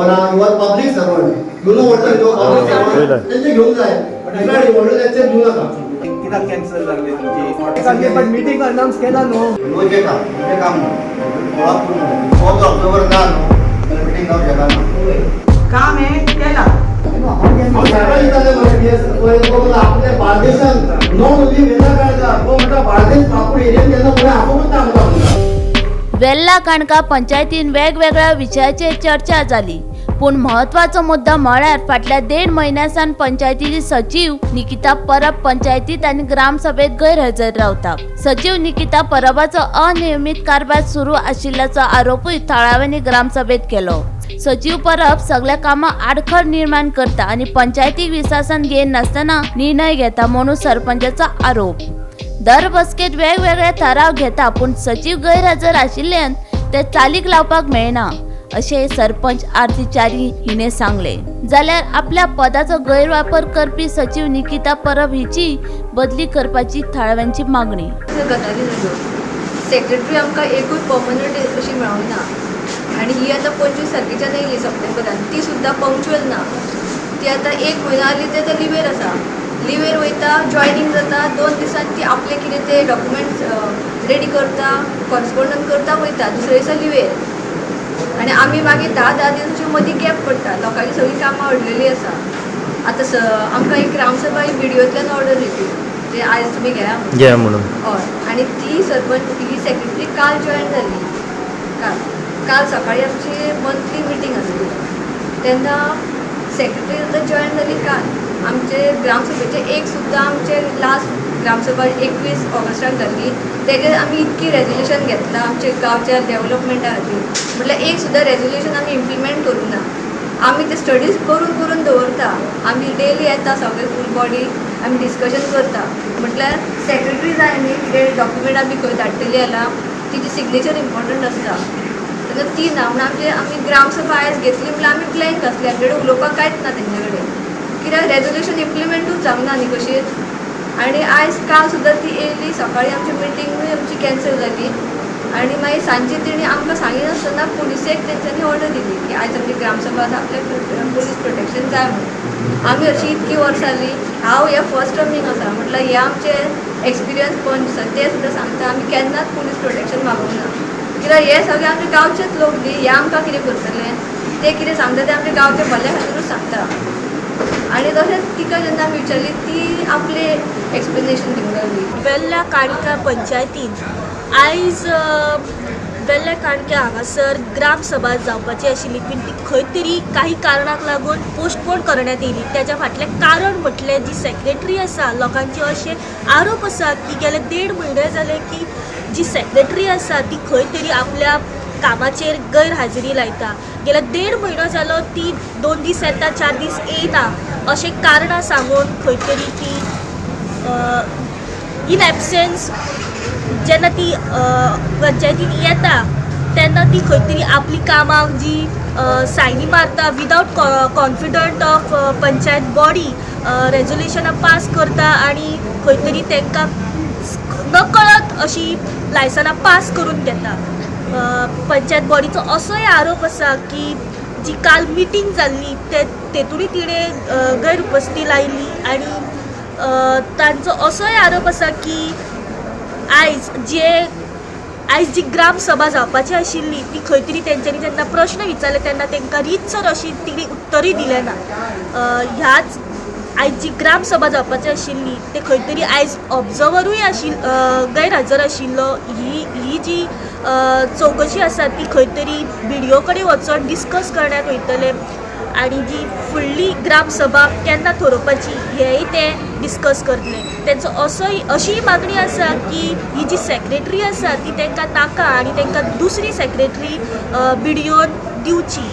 खबर ना? You are public servant, you know what you public servant. तेंचे घेवंक जाय, व्हडलो लेक्चर दिवं नाका. कित्याक कॅन्सल जाल्ली तुमची? जाल्ली, पण मिटींग अनाउन्स केला न्हू. म्हणजे काम, म्हणजे काम न्हू. 16 पूर्ण 16 ऑक्टोबर ना न्हू, जाल्यार मिटींग जावंक शकना. काम हे केला. हांव साहेबाक विचारलें मरे, PS पळय आपल्या बार्देसान, not only Velha Kankam, तो म्हणटा बार्देस प्रापर एरियन केन्ना कोणें आपोवंकूच ना आमकां म्हणटा. वेल्ला काणका पंचायतीन वेगवेगळ्या विशयाचेर चर्चा जाली, पूण म्हत्वाचो मुद्दो म्हळ्यार फाटल्या देड म्हयन्यासान पंचायतीची सचीव निकिता परब पंचायतीत आनी ग्रामसभेत गैरहजर रावता. सचीव निकिता परबाचो अनियमीत कारभार सुरू आशिल्ल्याचो आरोपूय थळाव्यांनी ग्रामसभेत केलो. सचीव परब सगळ्या कामां आडखळ निर्माण करता आनी पंचायतीक विस्वासान घेयनासतना निर्णय घेता म्हणून सरपंचाचो आरोप. दर बसकेत वेगवेगळे थाराव घेता, पूण सचीव गैरहजर आशिल्ल्यान ते चालीक लावपाक मेळना अशें सरपंच आरती च्यारी हिणे सांगले. जाल्यार आपल्या पदाचो गैरवापर करपी सचीव निकिता परब हिची बदली करपाची थळाव्यांची मागणी. गजाली जाल्यो. सेक्रेटरी आमकां एकूय पर्मनंट अशी मेळोंक ना आनी ही आतां 25 तारखेच्यान येयली सप्टेंबरान, ती सुद्दां पंक्च्युअल ना. ती आतां एक म्हयनो आली, ते आतां लिवेर आसा. लिवेर वयता, जॉयनींग जाता, 2 दिसान ती आपले कितें ते डॉक्युमेंट्स रेडी करता, कॉरस्पोंडन्स करता, वयता, दुसरे दिसा लिवेर. आनी आमी मागीर 10 10 दीस मदीं गॅप पडटा. लोकांची सगळीं कामां अडलेलीं आसा. आतां आमकां एक ग्रामसभा ही बिडियोंतल्यान ऑर्डर दिली, ते आयज तुमी घेया म्हणून. घे म्हणून. हय, आनी ती सरपंच, ही सेक्रेटरी काल जॉयन जाली. काल काल सकाळी आमची मंथली मिटींग आसली तेन्ना सेक्रेटरी आतां जॉयन जाली काल. आमचे ग्रामसभेचे एक सुद्दां, आमचे लास्ट ग्रामसभा 21 ऑगस्टाक जाल्ली, तेजेर आमी इतकी रेजोल्युशन घेतला आमच्या गांवच्या डेवलपमेंटा खातीर, म्हटल्यार एक सुद्दां रेजोल्युशन आमी इम्प्लिमेंट करूंक ना. आमी ते स्टडीज करून करून दवरता. आमी डेली येता, सगळे फूल बॉडी आमी डिस्कशन करता. म्हटल्यार सेक्रेटरी जाय न्ही, कितें डॉक्युमेंट आमी खंय धाडटली जाल्यार तिची सिग्नेचर इम्पॉर्टंट आसता. तेन्ना ती ना म्हणून आमचे आमी ग्रामसभा आयज घेतली म्हळ्यार आमी ब्लँक आसली. आमचे कडेन उलोवपाक कांयच ना तेंचे कडेन, कित्याक रेजोल्युशन इम्प्लिमेंटूच जावंक ना न्ही कशीच. आनी आयज काल सुद्दां ती येयली सकाळी, आमची मिटींगूय आमची कॅन्सल जाली आनी मागीर सांजची तेणी आमकां सांगिनासतना पुलिसेक तेंच्यांनी ऑर्डर दिली की आयज आमची ग्रामसभा आसा, आपल्याक पुलीस प्रोटेक्शन जाय म्हणून. आमी अशी इतकी वर्सां जालीं, हांव ह्या फर्स्ट टर्मींग आसा, म्हटल्यार हे आमचे एक्सपिरियन्स पंच आसा, ते सुद्दां सांगता, आमी केन्नाच पुलीस प्रोटेक्शन मागूंक ना, कित्याक हे सगळे आमचे गांवचेच लोक न्ही. हे आमकां कितें करतले? ते कितें सांगता ते आमच्या गांवच्या भल्या खातीरूच सांगता. आनी तशेंच तिका जेन्ना आमी विचारली, ती आपले एक्सप्लेनेशन दिवंक लागली. वेल्ल्या काणका पंचायतीन आयज वेल्ल्या काणक्या हांगासर ग्रामसभा जावपाची आशिल्ली, पूण ती खंय तरी काही कारणाक लागून पोस्टपोन करण्यात येयली. त्याच्या फाटलें कारण म्हटलें जी सेक्रेटरी आसा, लोकांचे अशे आरोप आसा की गेले देड म्हयने जाले की जी सेक्रेटरी आसा ती खंय तरी आपल्या कामाचेर गैरहाजरी लायता. गेल्या देड म्हयनो जालो ती 2 दीस येता, 4 दीस येयना, अशें कारणां सांगून खंय तरी ती इन एबसन्स जेन्ना ती पंचायतीन येता तेन्ना ती खंय तरी आपली कामाक जी सायनी मारता, विदावट कॉन्फिडंट ऑफ पंचायत बॉडी रेजोल्युशनां पास करता आनी खंय तरी तांकां नकळत अशी लायसनां पास करून घेता. पंचायत बॉडीचो असोय आरोप आसा की जी काल मिटींग जाल्ली ते तेतूनय तिणें गैरउपस्थी लायली आनी तांचो असोय आरोप आसा की आयज जी ग्रामसभा जावपाची आशिल्ली ती खंय तरी तेंच्यांनी जेन्ना प्रश्न विचारले तेन्ना तांकां रितसर अशी तिणी उत्तरूय दिलें ना. ह्याच आयज जी ग्रामसभा जावपाची आशिल्ली ते खंय तरी आयज ऑब्जर्वरूय गैरहजर आशिल्लो. ही ही जी चवकशी आसा ती खंय तरी बिडिओ कडेन वचोन डिस्कस करण्यात वयतले आनी जी फुडली ग्रामसभा केन्ना थरोवपाची हेंय ते डिस्कस करतले. तेंचो असोय अशीय मागणी आसा की ही जी सेक्रेटरी आसा ती तांकां नाका आनी तांकां दुसरी सेक्रेटरी बिडिओन दिवची.